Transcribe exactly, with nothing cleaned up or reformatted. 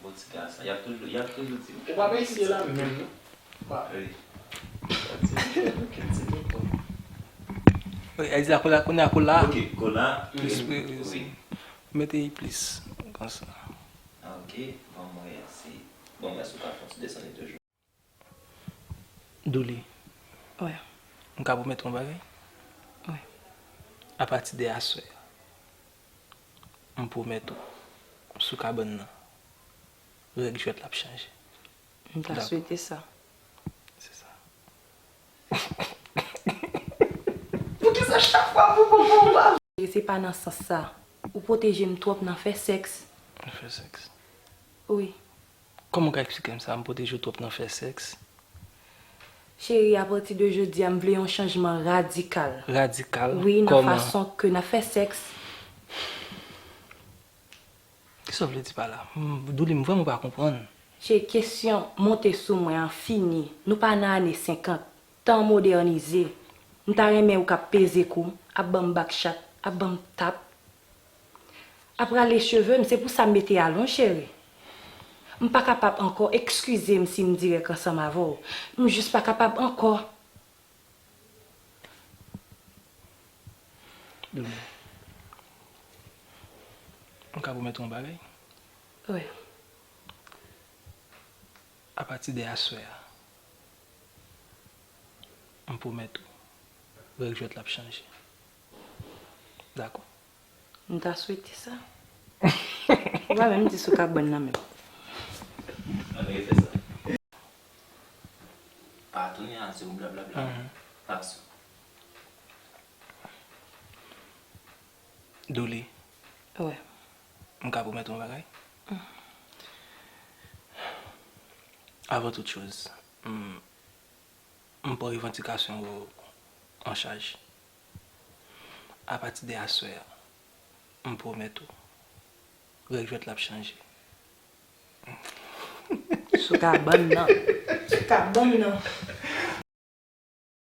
Bon ti gason. Y ap toujou, y ap toujou di m. Ou pa mesye la menm non. Pa. Wi. Y ap di m fè nou kèk ti tonton. Wi, el di la kola, kounye a kola. Ok, kola. Plis, wi, wi. Wi. Mete plis konsa. Ah, ok, ban mwen si. Ban mwen si w ka fè yon ti desann li toujou. Douli, Wi, m ka pwomèt ou yon bagay? wi. Apati de aswè a, m pwomèt ou, sou kabann nan, règ jwèt la ap chanje. M ta Dakò. Swete sa. Se sa. Poukisa chak fwa pou popo w pa E se pa nan sans sa. Ou pwoteje m twòp nan fè sèks. Fè sèks. Wi. Kòman w ka eksplike m sa, m pwoteje w twòp nan fè sèks? Cheri, apati de jodi a, m vle yon chanjman radikal. Radikal? Wi, nan Kòman? Fason ke n ap fè sèks. Kisa w vle di pa la? M, Douli, m vrèman pa konprann. Cheri, kesyon monte sou mwen an fini. Nou pa nan ane senkant. Tan modènize. M ta renmen ou k ap peze kou m, ap ban m bak chat, ap ban m tap, ap rale cheve m, se pou sa m mete alonj, cheri. M pa kapab ankò, eskize m si m dirèk ansanm avè w. M jis pa kapab ankò. Douli, m ka pwomèt ou yon bagay? Wi. Apati de aswè a, m pwomèt ou, règ jwèt la ap chanje. Dakò? M ta swete sa. Ou pa menm di sou kabann nan menm. Ann rete sa. Pa tounen a se ou blablabla. Mhm. Pas. Douli, Wi. m ka pwomèt ou yon bagay? Avan tout choz, m, m pran revandikasyon ou an chaj. Apati de aswè a, m pwomèt ou, règ jwèt la ap chanje. Sou kabann nan. Sou kabann nan.